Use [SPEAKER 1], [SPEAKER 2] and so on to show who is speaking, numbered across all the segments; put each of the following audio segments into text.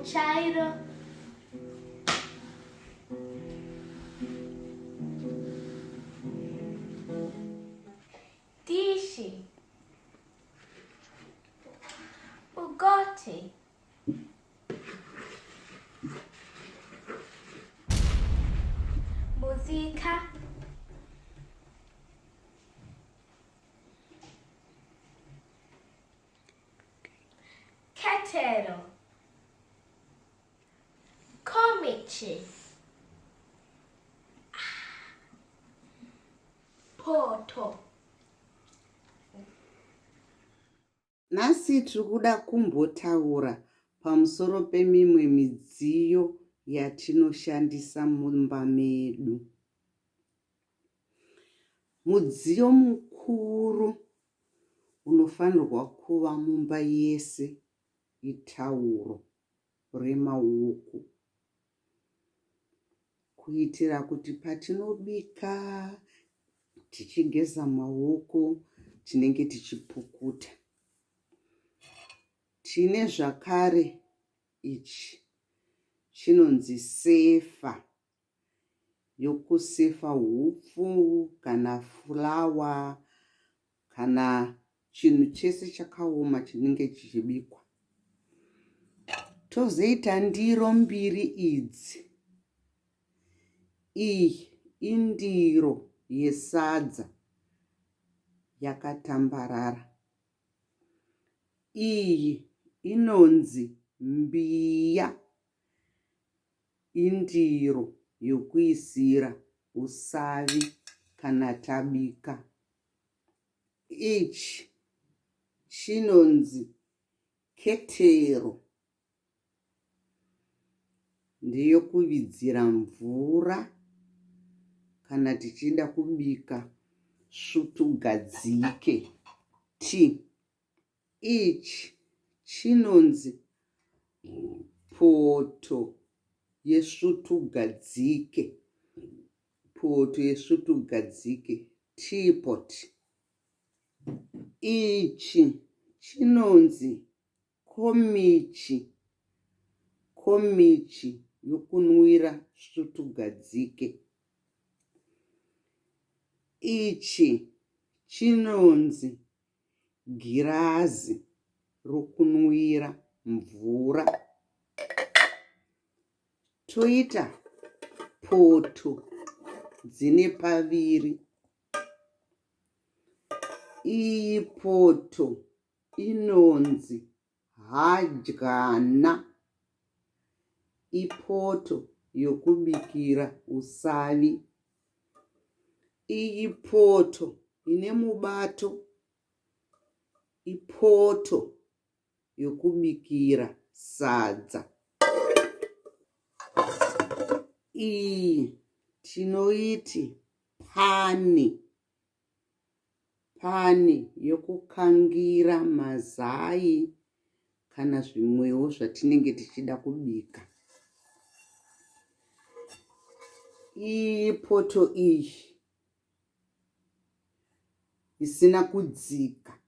[SPEAKER 1] Mutsvairo. Dishi. Bugatti. Muzika. Ketero. Komichi. Poto.
[SPEAKER 2] Nhasi tiri kuda kumbotaura pamusoro pemimwe midziyo yatinoshandisa mumba medu. Mudziyo mukuru unofanirwa kuva mumba yese itauro remaoko kuitira kuti patinobika tichigeza maoko tinenge tichipukuta. Tine zvakare ichi chinonzi sefa yokusefa hupfu kana fulawa kana chinhu chese chakaoma chinenge chichibikwa. Tozoita ndiro mbiri idzi. Iyi indiro yesadza yakatambarara. Iyi inonzi mbiya. Indiro yokuisira usavi kana tabika. Ichi chinonzi ketero. Ndeyokuvidzira mvura kana tichida kubika svutugadzike, tea. Ichi chinonzi poto yesvutugadzike, poto yesvutugadzike, teapot. Ichi chinonzi komichi, komichi yokunwira svutugadzike. Ichi chinonzi Girazi rokunwira mvura. Toita poto dzine paviri. Iyi poto inonzi hadyana. Ipoto yokubikira usavi. Iyi poto ine mubato ipoto yokubikira sadza. Iyi tinoiti pani. Pani yokukangira mazai kana zvimwewo zvatinenge tichida kubika. Iyi poto iyi isina kudzika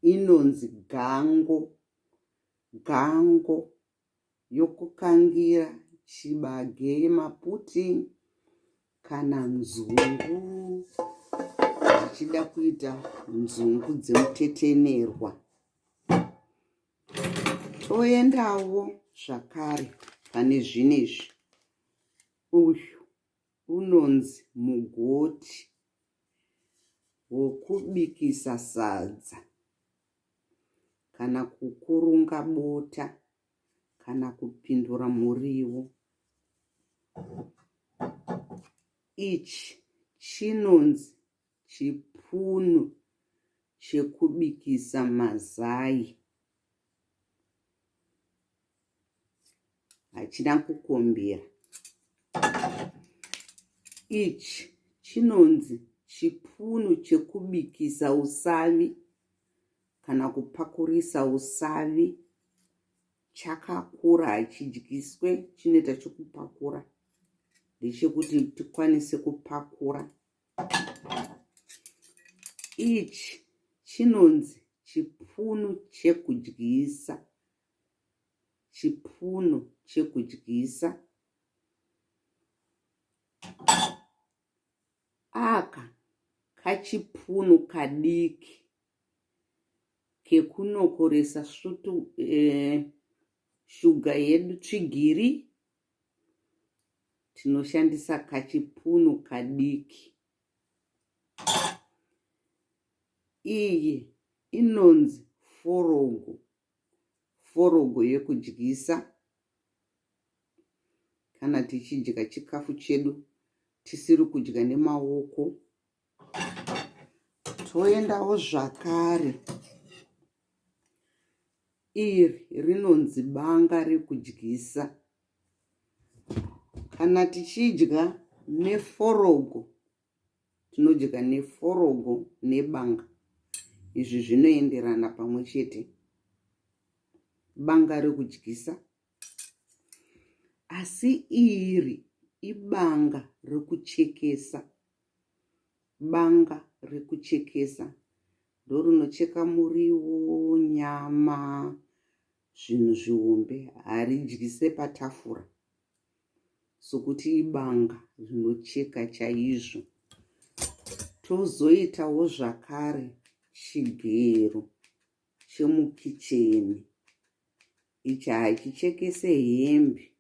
[SPEAKER 2] inonzi gango. Gango yokukangira chibage, maputi kana nzungu tichida kuita nzungu dzemutetenerwa. Toendawo zvakare pane zvinezvi. Uyu unonzi mugoti wokubikisa sadza kana kukurunga bota kana kupindura muriwo. Ichi chinonzi chipunu chekubikisa mazai. Hachina kukombera. Ichi chinonzi chipunu chekubikisa usavi kana kupakurisa usavi. Chakakura hachidyiswe chinoita chekupakura. Ndechekuti tikwanise kupakura. Ichi chinonzi chipunu chekudyisa. Chipunu chekudyisa. Aka kachipunu kadiki kekunokoresa svutu eh, shuga yedu tsvigiri. Tinoshandisa kachipunu kadiki. Iyi inonzi forogo, forogo yekudyisa kana tichidya chikafu chedu tisiri kudya nemaoko. Toendawo zvakare, iri rinonzi banga rekudyisa. Kana tichidya neforogo tinodya neforogo nebanga. Izvi zvinoenderana pamwe chete. Banga rekudyisa asi iri ibanga rekuchekesa. Banga rekuchekesa ndorinocheka muriwo, nyama, zvinhu zvihombe. Haridyise patafura sokuti ibanga rinocheka chaizvo. Tozoitawo zvakare chigero chemukicheni. Ichi hachichekese hembe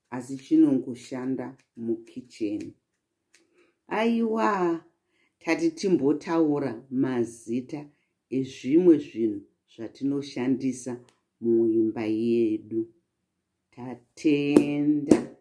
[SPEAKER 2] asi chinongoshanda mukicheni. Aiwa tati timbotaura mazita ezvimwe zvinhu zvatinoshandisa muimba yedu. Tatenda.